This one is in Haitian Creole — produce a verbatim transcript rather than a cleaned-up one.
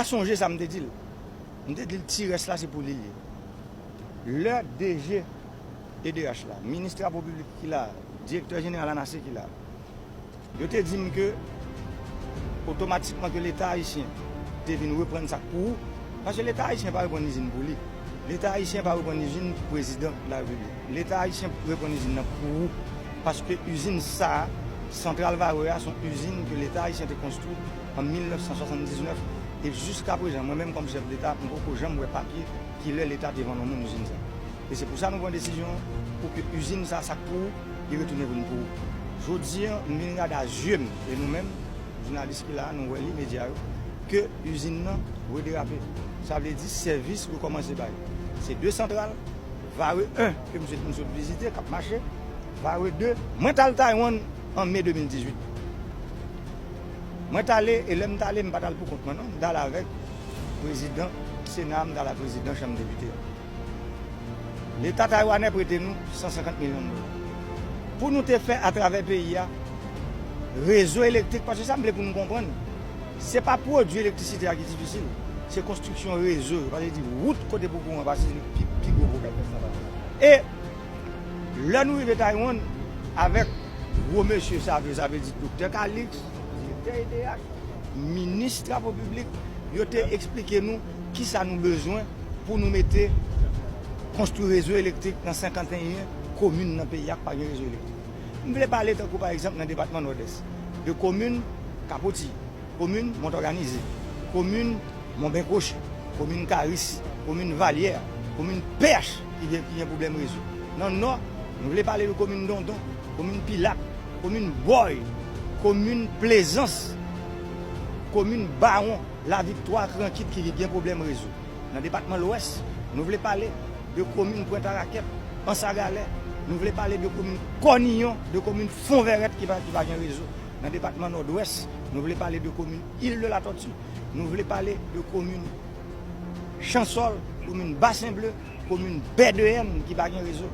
Sonje sa m te di l. M te di l ti rès la se pou li l ye. Lè D G E D H la, minis trapo piblik ki la, direktè jeneral ANASE ki la, yo te di m ke otomatikman ke Leta ayisyen te vin reprann sa k pou ou, paske Leta ayisyen pa reprann izin pou li. Leta ayisyen pa reprann izin pou prezidan de la repiblik. Leta ayisyen reprann izin nan pou ou, paske izin sa a, santral Varreux a, se yon izin ke Leta ayisyen te konstwi an mil nèf san swasanndiznèf, e jiska prezan, mwen menm kòm chèf Leta, m poko janm wè papye kilè Leta te vann yon moun izin sa. E se pou sa nou pran desizyon pou ke izin sa, sa k pou ou, li retounen vin pou ou. Jodi a, m vin gade a zye m, e nou menm, jounalis ki la a, nou wè li, medya yo, ke izin nan rederape. Sa vle di sèvis rekòmanse bay. Se de santral, Varreux en, ke m sot, m sot vizite, k ap mache, Varreux de, mwen t al Taiwan an me de mil dizuit. Mwen t ale, e lè m t ale, m pa t al pou kont mwen, non. M t ale avèk prezidan Sena, m t ale avèk prezidan Chanm Depite a. Leta taywanè prete nou san senkant milyon dola. Pou nou te fè atravè peyi a, rezo elektrik, paske sa m vle pou nou konprann, se pa pwodui elektrisite a ki difisil, se konstriksyon rezo yo, paske di wout kote pou kouran pase, se pi, pi gwo pwoblèm. E lè nou rive Taiwan, avèk gwo mesye sa yo, sa vle di Doktè Calixte, direktè E D H, minis trapo piblik, yo te eksplike nou kisa nou bezwen pou nou mete konstwi rezo elektrik nan senkanteyen komin nan peyi a ki pa gen rezo elektrik. M vle pale tankou pa egzanp nan depatman Nòdès, de komin Kapoti, komin Mont Òganize, komin Mont Benkwoch, komin Karis, komin Valyè, komin Pèch ki gen, ki gen pwoblèm rezo. Nan Nò, nou vle pale de komin Dondon, komin Pilak, komin Bòy, komin Plezans, komin Bawon, Laviktwa, Krankit ki gen pwoblèm rezo. Nan depatman Lwès, nou vle pale de komin Pwent Arakèt, Anse à Galets, nou vle pale de komin Kòniyon, de komin Fonvèrèt ki pa, ki pa gen rezo. Nan depatman Nòdwès, nou vle pale de komin Île de la Tortue, nou vle pale de komin Chansòl, komin Basen Ble, komin Bè de N ki pa gen rezo.